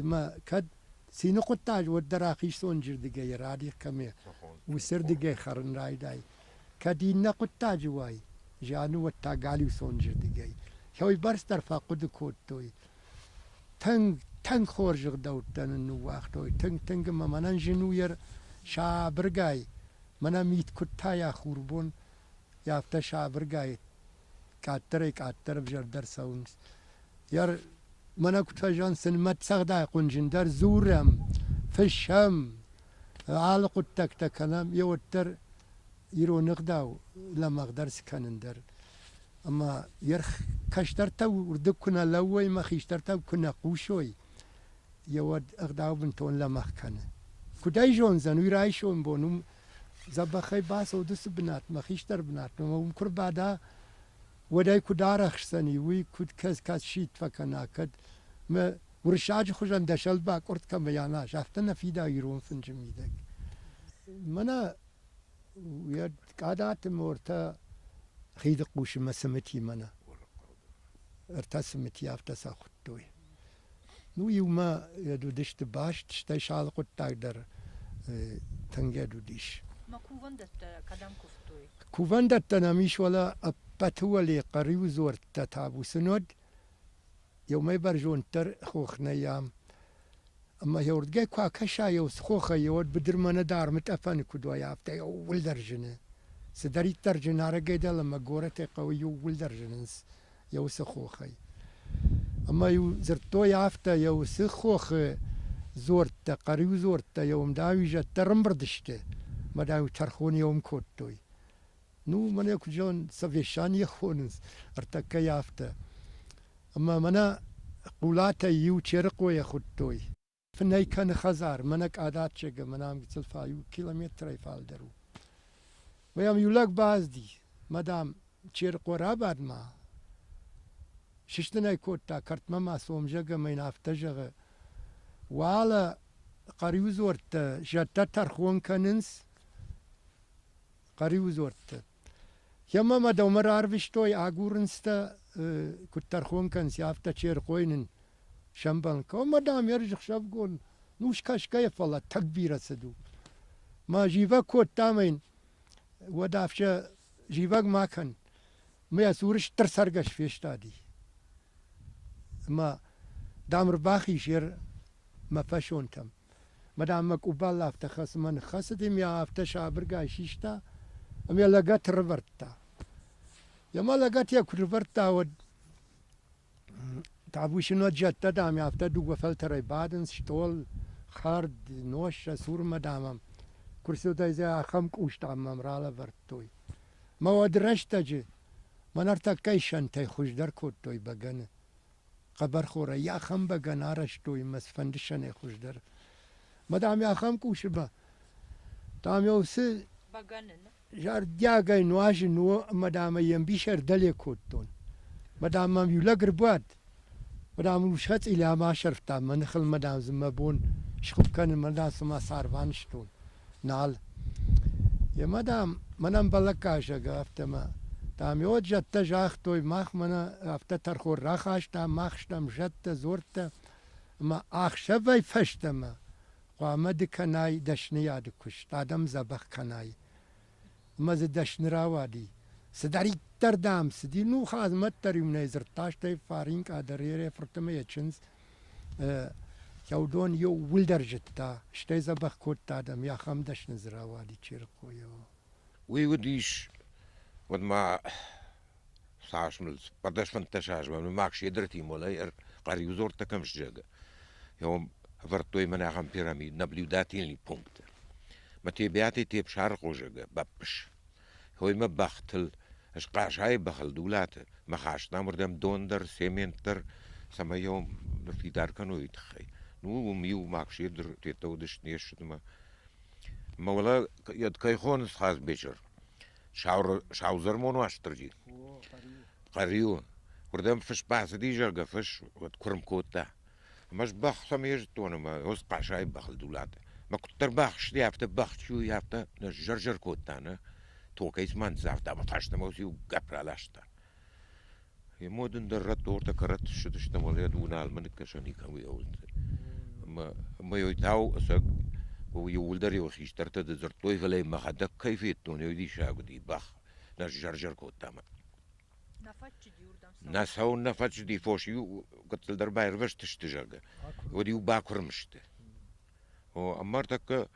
Мӕ кӕд цины хъуыддаг уӕддӕр рахизцонджырдыгӕй радих кӕме, уыцырдыгӕй хӕрын райдай. Кӕд иннӕ хъуыддаджы уай, зианы уӕд та галиу цонджырдыгӕй. Уыйбӕрц дӕр фӕхъуыды кодтой. Тынг, тынг хорз ӕгъдӕуттӕ нын ныууагътой, тынг, тынг ӕмӕ мӕнӕн зын у йӕ сабыргай, мӕнӕ мит куыд тайа хурбон, афтӕ сабыргай къаддӕрӕй-къаддӕр ӕвзӕрдӕр цӕуынц. Йӕ мӕнӕ куыд фӕзӕгъынц, сын мӕтдзӕгъдӕй хъуынджындӕр дзурӕм, фыссӕм, алы хъуыддӕгтӕ кӕнӕм, йе уӕддӕр ирон ӕгъдау лӕмӕгъдӕр цы кӕнын дӕр. Ӕмӕ йе кӕстӕртӕ уырдыг куы нӕ лӕууой ӕмӕ хистӕртӕ куы нӕ хъусой, йе уӕд ӕгъдау бынтон лӕмӕгъ кӕны. Куыд ӕй зондзӕн, уый райсом бон уым дзӕбӕхӕй бацӕуд уыцы бынатмӕ, хистӕр бынатмӕ, ӕмӕ уым куы рбада, уӕд ӕй куыд арӕхсдзӕни, уый куыд кӕд сидт фӕкӕна, кӕд мӕ уырыссаджы хуызӕн дӕ сӕл бакъуырд кӕмӕй аназ, афтӕ нӕ фидауы ирон фынджы мидӕг. Мӕнӕ йӕ къадаты мортӕ хиды хъусы мӕ цымыти мӕнӕ. Ӕртӕ цымыти афтӕ сӕ хуыдтой. Ну, иумӕ уыдысты баст, стӕй сӕ алы хъуыддаг дӕр тынг уыдис. Мӕ кувӕндӕттӕ кӕдӕм куывтой? Кувӕндӕттӕ нӕм ис, уӕлӕ ӕппӕты уӕле Хъӕриуы дзуӕрттӕ табу сын уӕд, еумӕй бӕрзонддӕр хох нӕй ам. Ӕмӕ еуырдгӕй куы акӕса еу хохӕй, уӕд быдырмӕ нӕ дӕр армытъӕпӕны куыд уай, афтӕ иууылдӕр зыны. Цыдӕриддӕр зынарӕгӕй дӕлӕмӕ горӕтӕй хъӕуы иууылдӕр зынынц йӕ уыцы хохӕй. Ӕмӕ-иу дзырдтой афтӕ, йӕ уыцы хохы дзуӕрттӕ, хъӕриу дзуӕрттӕ, йӕ уым дам изӕдтӕ ӕрӕмбырд сты, ӕмӕ дам-иу тӕрхон еуым кодтой. Ну, мӕнӕ куыд зӕгъын, совещание хонынц ӕртӕккӕ афтӕ. Ӕмӕ мӕнӕ Хъулатӕй иу Черыхъойӕ хуыдтой. Фынӕй кӕны хӕдзар, мӕнӕ къадатчег ӕмӕ нӕм гыццыл иу километрӕй фалдӕр у. Мӕ йӕм иу лӕг бацыди, мӕ, дам, Черыхъо рабад ма. Сыстын ӕй кодта, кӕртмӕ ма цом, зӕгъ, ӕмӕ йын афтӕ зӕгъы: Уӕлӕ Хъӕриудзуӕрттӕ зӕдтӕ тӕрхон кӕнынц, Хъӕриудзуӕрттӕ. Йемӕ мӕ дӕумӕ рарвыстой, агурынц дӕ, куыд тӕрхон кӕныс, афтӕ Черыхъойы нын сӕмбӕлын кӕн. Ӕмӕ, дам, ерыс ӕхсӕвгон, ну, скӕсгӕйӕ, фӕлӕ тӕг бирӕ цыд у. Мӕ зивӕг кодта ӕмӕ йын уӕд афтӕ зивӕг ма кӕн. Мӕ йӕ цуры стыр цӕргӕс фестади. Ӕмӕ, дам, ӕрбахиз ер мӕ фӕсонтӕм. Мӕ, дам, мӕ къубал афтӕ хӕцы, мӕ ныххӕцыди ӕмӕ афтӕ сабыргай систа ӕмӕ йӕ лӕгӕт ӕрӕвӕрдта. Йемӕ лӕгӕт йӕ куы рывӕрдта, уӕд Табуйсынуат зӕдтӕ, дам, афтӕ дыууӕ фӕлтӕрӕй бадынц, стъол, хӕрд, нос сӕ цурмӕ, дам, куырсылтӕй дзы ахӕм къус, дам, мӕм ралӕвӕрдтой. Мӕ уӕд рӕстӕджы мӕн ӕртӕккӕйы сӕнтӕй хуыздӕр кодтой бӕгӕны. Хъӕбӕрхорӕй ахӕм бӕгӕны арӕзтой мӕ цыфӕнды сӕнӕй хуыздӕр. Мӕ, дам, ахӕм къусы ба, дам, уыцы Зӕрдиагӕй нуазын у ӕмӕ, дам, ӕй ӕмбис ӕрдӕле кодтон. Мӕ, дам, мӕм иу лӕг ӕрбадт, мӕ, дам, ус хӕцъилӕ ӕмӕ асӕрфта мӕ ныхыл, мӕ, дам, дзы мӕ бон схуыпп кӕнын, мӕ, дам, цыма царв анызтон. Нал. Емӕ, дам, мӕнӕн балӕггазӕг афтӕ мӕ, дам, уӕд зӕдтӕ загътой, мах мӕнӕ афтӕ тӕрхон рахастам, мах стӕм зӕдтӕ, дзордтӕ, ӕмӕ ӕхсӕвӕй фӕстӕмӕ Хъуамӕ ды кӕнай дӕсныйады куыст, адӕм дзӕбӕх кӕнай. Ӕмӕ дзы дӕсны рауади. Цыдӕриддӕр, дам, цыди, ну, Хазмӕт дӕр-иу нӕ дзырдта, стӕй Фаринкъа дӕр йе фырт ӕмӕ йӕ чындз Хӕудон иууылдӕр зыдта, стӕй дзӕбӕх кодта адӕм, ахӕм дӕсны дзы рауади Черыхъойы. Уый уыдис, уӕд ма цас мыл цыппӕрдӕс-фынддӕс азмӕ мах седрти молӕй хъӕриудзордтӕ кӕм сзӕгъы, ӕвӕрдтой мӕн ахӕм пирамид наблюдательный пункты. Мӕ Тебиати Тепсарыхъо зӕгъы, баппыс. Хой мӕ бӕхтыл, ӕз Хъасайы бӕхыл Дулаты, мӕ хастам уырдӕм дон дӕр, цемент дӕр, цӕмӕй йӕ ныффидар кӕной, уый тыххӕй. Ну, уым иу мах седр теттӕ уыдысты не ссыдмӕ. Мӕ уӕлӕ йӕ кӕй хонынц Хазбечыр, Саузӕрмон Уастырджи. Хъӕриу. Уырдӕм фыс бацыди, зӕгъгӕ, фыс, уӕд куырм кодта. Ӕмӕ ӕз бӕх сӕм йе зыдтон ӕмӕ ус Хъасайы бӕхыл Дулаты. Мӕ куыддӕр бахсти, афтӕ бӕх чи у, афтӕ зӕр-зӕр кодта, нӕ? Токӕй цыма ныццавта ӕмӕ фӕстӕмӕ уыцы иу гӕпп раласта. Емо дын дӕр рӕтты кӕрӕтты ссыдысты ӕмӕ лӕд уыналмӕ ныккӕсӕн и кӕм ӕмӕ ӕмӕ тау ӕцӕг иууылдӕр йӕ хистӕртӕ дзырдтой, фӕлӕ мӕхӕдӕг кӕй федтон, уый диссаг уыди, бӕх нӕ зӕр-зӕр кодта мӕ. Нӕ цӕуын нӕ фӕччыди, фос иу гыццылдӕр баирвӕзтысты, зӕгъгӕ, уӕд-иу бакуырм сты. О, ӕмӕ ӕртӕккӕ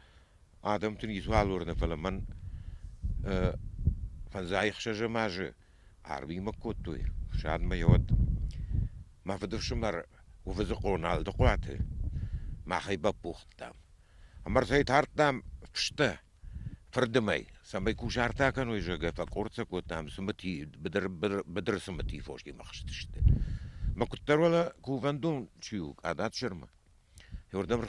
адӕмты ницуал уырны, фӕлӕ мӕн фӕндзай ӕхсӕзӕм азы армимӕ кодтой, ӕфсадмӕ йӕ уӕд мӕ фыдыфсымӕр Уывыдзыхъо Налдыхъуаты махӕй баппухтам. Ӕмӕ ӕрцӕйтардтам фыстӕ фырдымӕй, цӕмӕй кусарт акӕной, зӕгъгӕ, фӕкъорцӕ кодтам Цымыти, быдыры Цымыти фосимӕ хызтысты. Мӕ куыддӕр уӕлӕ кувӕндон чи у, Къадатсӕрмӕ, Уырдӕм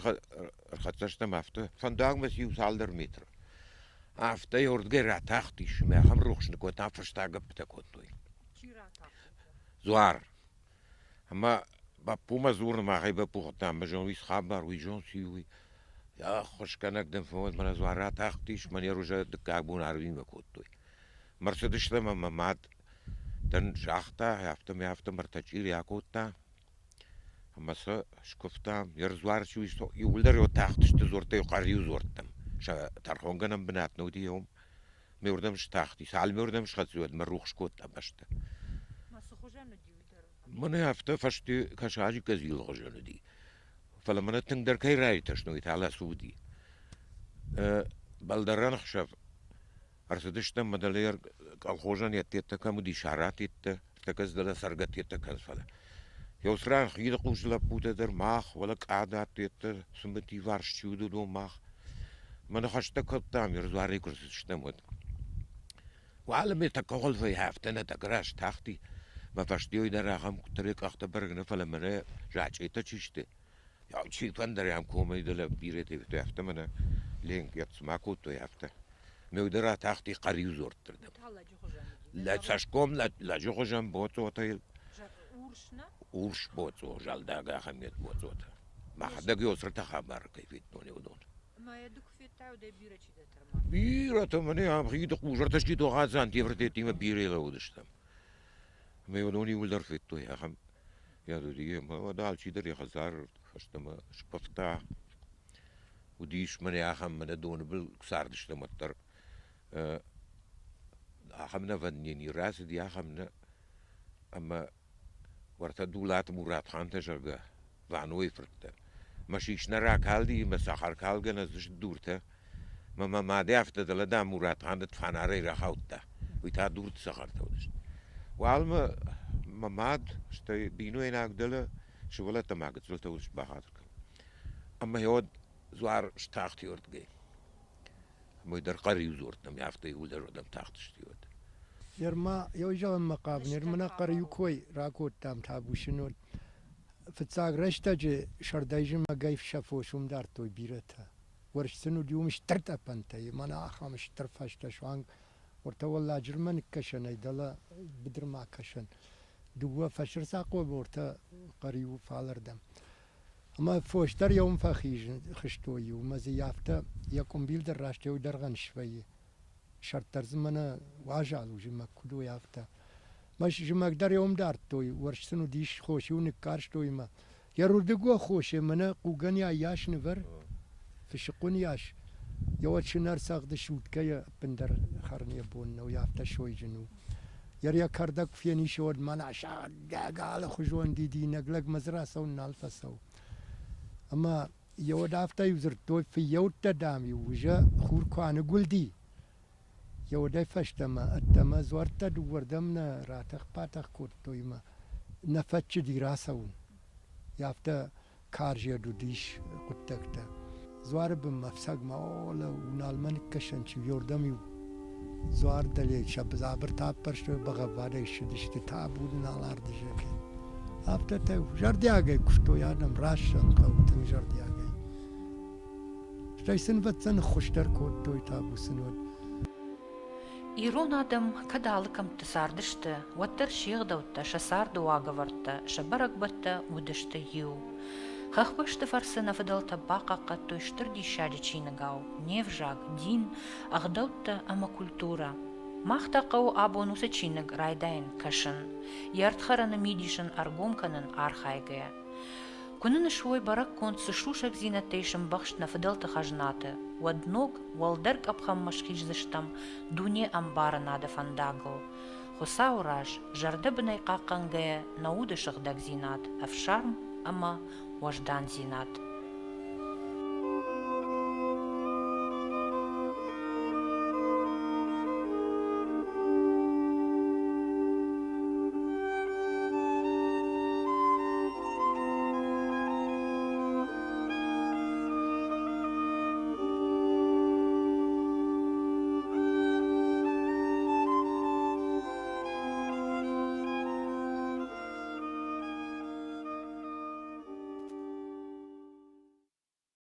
ӕрхӕццӕ стӕм афтӕ, фӕндагмӕ иу цалдӕр метры. Афтӕ уырдыгӕй ратахтис ӕмӕ ахӕм рухс ныккодта, фӕстаг гӕппытӕ кодтой. Чи ратахт? Дзуар. Ӕмӕ Бӕппумӕ дзурын, махӕй Бӕппу хуыдта, ӕмӕ зон, уый цы хабар, уый зон, чи у, уый. Ӕххуысгӕнӕг дын фӕуӕд, мӕнӕ дзуар ратахтис, мӕн йӕ уже дыккаг бон арвимӕ кодтой. Мӕ рцыдыстӕм ӕмӕ мад дӕн загъта, афтӕмӕй афтӕ мӕртӕ чъири акодта. Ӕмӕ сӕ скуывтам, йе рдзуар чи иууылдӕр тахтысты дзуӕрттӕй хъӕриу дзуӕрттӕм. Сӕ тӕрхонгӕнӕн бынат нӕ уыди уым. Ме уырдӕм стахти. Цалынмӕ уырдӕм схӕццӕ, уӕдмӕ рухс кодта бӕстӕ. Ма цы хуызӕн уыди уый дӕр? Мӕнӕ афтӕ фӕсте кӕсаджы къӕдзилы хуызӕн уыди. Фӕлӕ мӕнӕ тынгдӕр кӕй раиртӕстой, та лӕсу уыди. Бӕлдӕрӕн ӕхсӕв ӕрцыдыстӕм мӕ дӕлӕ колхозӕн йӕ теттӕ кӕм уыди, сара теттӕ, ӕртӕккӕ дзы дӕлӕ цӕргӕ теттӕ кӕнынц, фӕлӕ. Еу ран хиды хъус лӕппутӕ дӕр мах, уӕлӕ къада теттӕ, цымыти варс чи уыд, уыдон мах. Мӕ ныхӕстӕ кодтам, Ирдуарӕй куы рцыдыстӕм, уӕд. Уалынмӕ тӕккӕ хуылфӕй афтӕ нӕ тӕккӕ раз тахти. Мӕ фӕстейы дӕр ахӕм куыддӕр йӕ къӕхтӕ бӕрӕг нӕ, фӕлӕ мӕнӕ зачъетӕ чи сты, чи фӕндӕр ӕм комӕй дӕлӕ бирӕтӕ афтӕ мӕнӕ ленк йӕ цыма кодтой, афтӕ. Ме дӕр атахти хъӕриу дзордтырдӕм. Цӕсгом лӕджы хуызӕн боцъотӕ Урс нӕ? Урс боцъо, зӕлдаг ахӕм йед боцъотӕ. Мӕхӕдӕг ё цыртӕ хабар кӕй федтон, уыдон. Ӕмӕ йӕ ды куы федтай, уӕд ӕй бирӕ чидӕртӕ ма. Бирӕтӕ мӕнӕ ам хиды хъузӕртӕ сти Тевртетимӕ бирӕ лӕууыдыстӕм. Ӕмӕ уыдон иууылдӕр федтой ахӕм йӕ уыди, ӕмӕ уӕд алчидӕр йӕ хӕдзар фӕстӕмӕ скуывта. Уыдис мӕнӕ ахӕм, мӕнӕ доны был цардыстӕм уӕддӕр. Ахӕм нӕвӕннени рацыди, ахӕм нӕ. Ӕмӕ уӕртӕ Дулаты Муратхантӕ, зӕгъгӕ, Ванойы фырттӕ. Мӕ сис нӕ ракалди мӕ цӕхӕркалгӕ нӕ зыст дуртӕ. Мӕ мӕ мадӕ афтӕ дӕлӕ дам Муратхан фанарӕй рахаудта. Уый та дурты цӕхӕртӕ уыдысты. Уалынмӕ мӕ мад, стӕй бинойнаг дӕлӕ сывӕллӕттӕ ма гыццылтӕ уыдысты бахатыр кӕн. Ӕмӕ уӕд дзуар стахти ӕрдгӕй. Ӕмӕ дӕр хъӕриу дзурдтам, афтӕ иуылдӕр уӕдӕм тахтысты уӕд. Нырма еу зӕгъынмӕ хъавын, нырма нӕ хъӕриу кой ракодтам табусы Фыццаг рӕстӕджы сӕрдӕй зымӕгӕй сӕ фос уым дардтой бирӕтӕ. Уӕрст сын уыди уым стыр тъӕпӕнтӕ, мӕнӕ ахӕм стыр фӕзтӕ суанг уӕртӕ Уӕлладжырмӕ ныккӕсӕнӕй дӕлӕ быдырмӕ кӕсӕн. Дыууӕ фӕсырцахъомы уӕртӕ Хъӕриуы фалӕрдӕм. Ӕмӕ фос дӕр йӕ уым фӕхизын хызтой-иу ӕмӕ дзы афтӕ йӕ къуымбил дӕр раст еу дӕргъӕн свӕййы. Сӕрд дӕр дзы мӕнӕ уазал у, зымӕг куыд уой, афтӕ. Мӕ зымӕг дӕр йӕ уым дардтой, уӕрст сын уыдис, хос-иу ныккарстой ӕмӕ йӕ рудыгуӕ хосы мӕнӕ хъугӕн йӕ йас нывӕр, фысыхъуын йас, йӕ уӕд сынӕр цӕгъды суткӕйӕ ӕппындӕр хӕрын йӕ бон нӕу, афтӕ сойджын у. Йӕ кӕрдӕг куы фенис, уӕд мӕнӕ сӕгъдӕг алыхуызон дидинӕг лӕгмӕ дзы рацӕуын нал фӕцӕуы. Ӕмӕ йӕ уӕд афтӕ-иу дзырдтой, фыййӕуттӕ, дам-иу уже хур куы аныгуылди, йӕ уӕдӕй фӕстӕмӕ ӕддӕмӕ дзуӕрттӕ дыууӕрдӕм нӕ ратӕх-батӕх кодтой ӕмӕ нӕ фӕтчыди рацӕуын. Афтӕ карзӕд уыдис хъуыддӕгтӕ. Дзуары бынмӕ ӕфцӕгмӕ олӕ уналмӕ ныккӕсӕн чи уырдӕм-иу дзуар дӕле сӕ дзабыртӕ аппӕрстой, бӕгъӕввадӕй ссыдысты табу дын алардызӕгӕй. Афтӕтӕ зӕрдиагӕй куыстой адӕм, раст зӕгъын хъӕуы, тынг зӕрдиагӕй. Стӕй сын ӕвӕццӕн ӕххуыс дӕр кодтой, табу сын уӕд. Ирон адӕм кӕд алы кӕмтты цардысты, уӕддӕр се гъдӕуттӕ, сӕ царды уагӕвӕрдтӕ, сӕ бӕрӕгбӕттӕ уыдысты иу. Хӕхбӕсты фӕрцы нӕ фыдӕлтӕ бахъахъхъӕдтой стыр диссаджы чиныгау не взаг, дин, ӕгъдӕуттӕ ӕмӕ культурӕ. Мах та хъӕуы абон уыцы чиныг райдайын кӕсын, йӕ ӕрдхӕрӕны мидис ын ӕргом кӕнын архайгӕйӕ. Куы нын суой бӕрӕггонд цы сусӕгдзинӕдтӕй сӕмбӕхст нӕ фыдӕлты хӕзнаты, уӕд ног, уӕлдӕр къӕпхӕнмӕ схиздзыстӕм дуне ӕмбарынады фӕндагыл. Хуыцауы раз зӕрдӕбынӕй хъахъхъӕнгӕйӕ нӕ уды сыгъдӕгдзинад, ӕфсарм ӕмӕ уӕздандзинад.